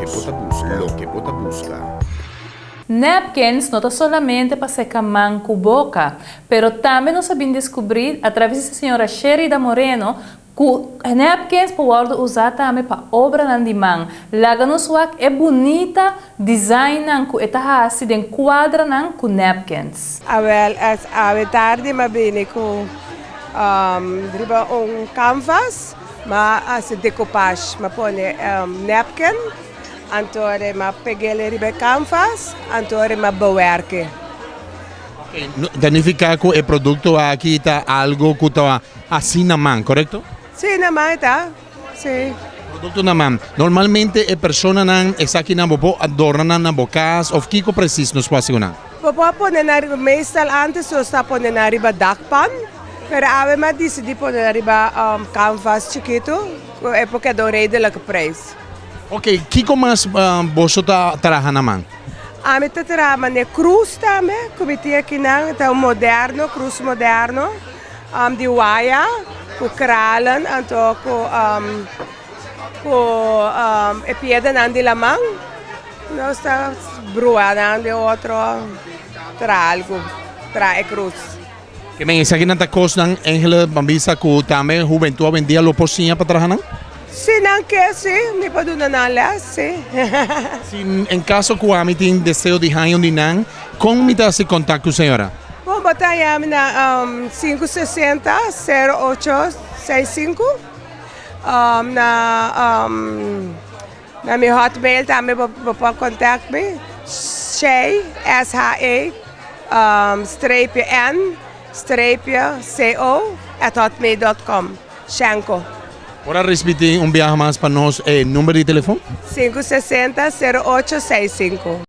Loke bo ta buska. Loke bo ta buska. Napkins no ta solamente pa seca man cu boca, pero tambe nos a bin descubri atraves di señora Sherida Moreno cu napkins por wordo usa tambe pa obranan di man. Laga nos wak e bunita designnan cu e ta haci den cuadranan cu napkins. Awel, es awe tardi m'a bini ku riba un canvas, m'a hasi decoupage, m'a pone napkin, anto m'a peg'el riba e canvas, anto m'a bewerk'e. Ta nifica cu e producto aki ta algo cu ta haci na man, corecto? Si, na man e ta, si. Producto na man. Normalmente e personanan esakinan bo por adorna nan na bo cas of kico precies nos por haci cu nan? Bo por pone nan riba, meestal antes nos ta pone nan riba dakpan, pero awe mi a dicidi pone nan riba canvas chikito, cu e por keda un redelijke prijs. Ok, kico mas boso ta traha na man? Ami ta traha manera cruz tambe, cu mi tin akinan, ta un moderno, cruz moderno, di waya, cu kralen, anto cu cu e piedranan di laman. Nos ta brua nan den otro, traha algu, traha e cruz. Ke men esakinan ta kosnan Angela ban bisa ku tambe hubentud awendia lo por siña pa traha nan? Si nan ke si, mi por duna nan les, si. Si en kaso ku ami tin deseo di haña un di nan, kon mi ta hasi kontak ku señora? Bon, bo ta haña mi na 560 0865 na Na mi hotmail tambe bo bo por contact mi, Shey, S-H-E, streepje N, streepje C-O, at hotmail dot com. Shenco. Por a respiti un biaha mas pa nos e number di telefon? 560 0865.